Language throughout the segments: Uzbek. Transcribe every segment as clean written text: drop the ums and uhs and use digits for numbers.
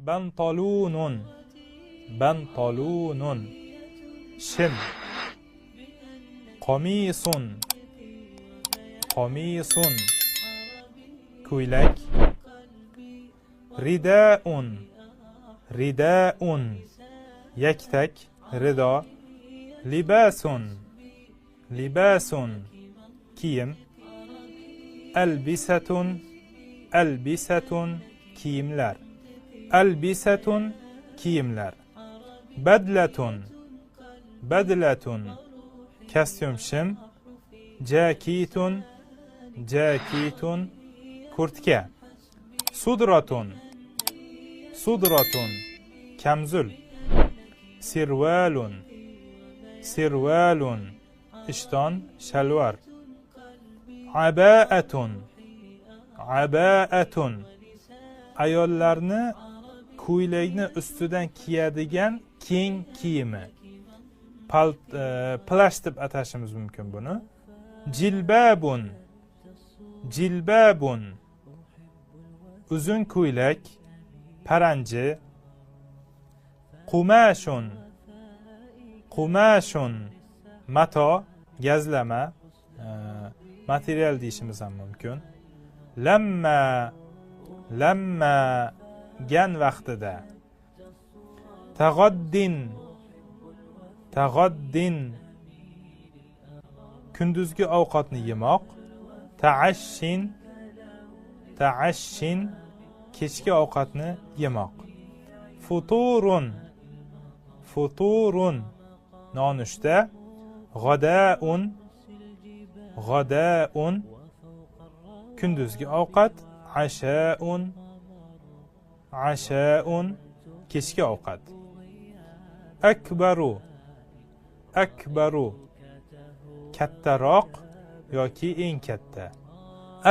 Bantalunun, bantalunun, shim. Qomisun, qomisun, ko'ylak. Ridaun, ridaun, yaktak, rido. Libasun, libasun, kiyim. Albisatun, albisatun, kiyimlar. Albisatun, kiyimlar. Badlatun, badlatun, kostyum shim. Jakitun, jakitun, kurtka. Sudratun, sudratun, kamzul. Sirvalun, sirvalun, ishton, shalvar. Abaatun, abaatun, ayollarni ko'ylakni ustidan kiyadigan keng kiyimi. Plash deb atashimiz mumkin buni. Jilbabun, jilbabun, uzun ko'ylak, paranji. Qumashun, qumashun, mato, gazlama, material deyishimiz ham mumkin. Lamma, lamma, gan vaqtida. Tag'oddin, tag'oddin, kunduzgi ovqatni yemoq. Ta'ashshin, ta'ashshin, kechki ovqatni yemoq. Futurun, futurun, nonushta. G'adaun, g'adaun, kunduzgi ovqat. Ashaun, ashaun, kechki ovqat. Akbaru, akbaru, kattaroq yoki eng katta.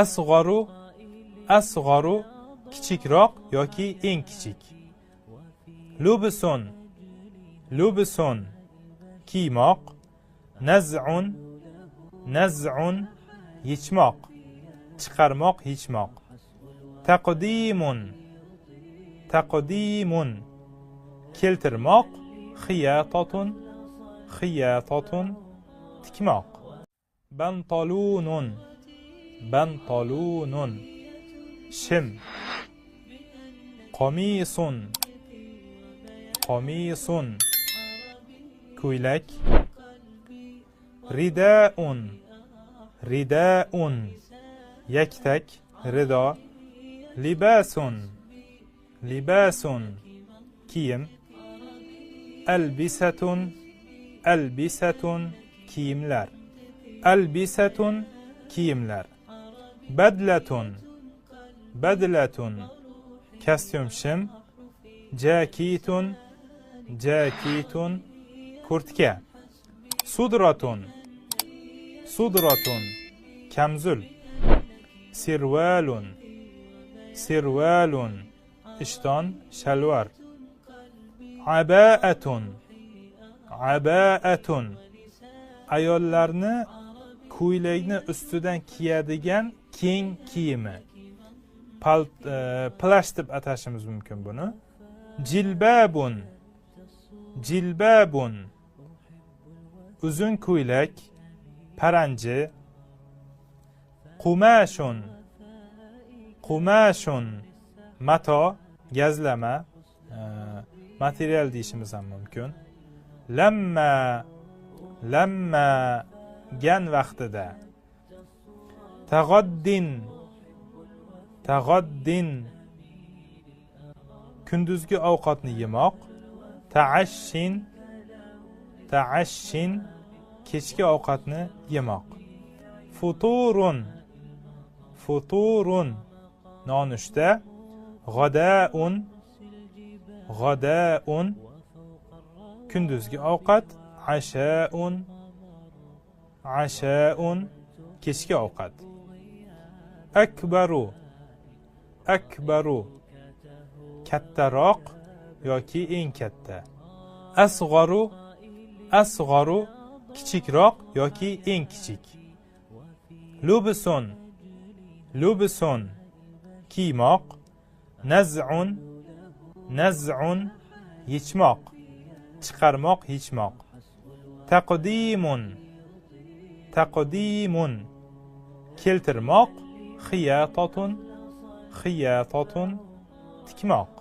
Asg'aru, asg'aru, kichikroq yoki eng kichik. Lubsun, lubsun, kiymoq. Naz'un, naz'un, yechmoq, chiqarmoq, yechmoq. Taqdimun, taqdimun, keltirmoq. Xiyatatun, xiyatatun, tikmoq. Bantalunun, bantalunun, shim. Qomisun, qomisun, ko'ylak. Ridaun, ridaun, yaktak, rido. Libasun, libasun, kiyim. Albisatun, albisatun, kiyimlar. Albisatun, kiyimlar. Badlatun, badlatun, kostyum shim. Jakitun, jakitun, kurtka. Sudratun, sudratun, kamzul. Sirvalun, sirvalun, ishton, shalvar. Abaatun, abaatun, ayollarni ko'ylakni ustidan kiyadigan keng kiyimi. Plash deb atashimiz mumkin buni. Jilbabun, jilbabun, uzun ko'ylak, paranji. Qumashun, qumashun, mato, gazlama, material deyishimiz ham mumkin. Lamma, lamma, gan vaqtida. Tag'oddin, tag'oddin, kunduzgi ovqatni yemoq. Ta'ashshin, ta'ashshin, kechki ovqatni yemoq. Futurun, futurun, nonushta. G'adaun, g'adaun, kunduzgi ovqat. Ashaun, ashaun, kechki ovqat. Akbaru, akbaru, kattaroq yoki eng katta. Asg'aru, asg'aru, kichikroq yoki eng kichik. Lubsun, lubsun, kiymoq. Naz'un, Naz'un, yechmoq, chiqarmoq, yechmoq. Taqdimun, taqdimun, keltirmoq. Xiyatatun, xiyatatun, tikmoq.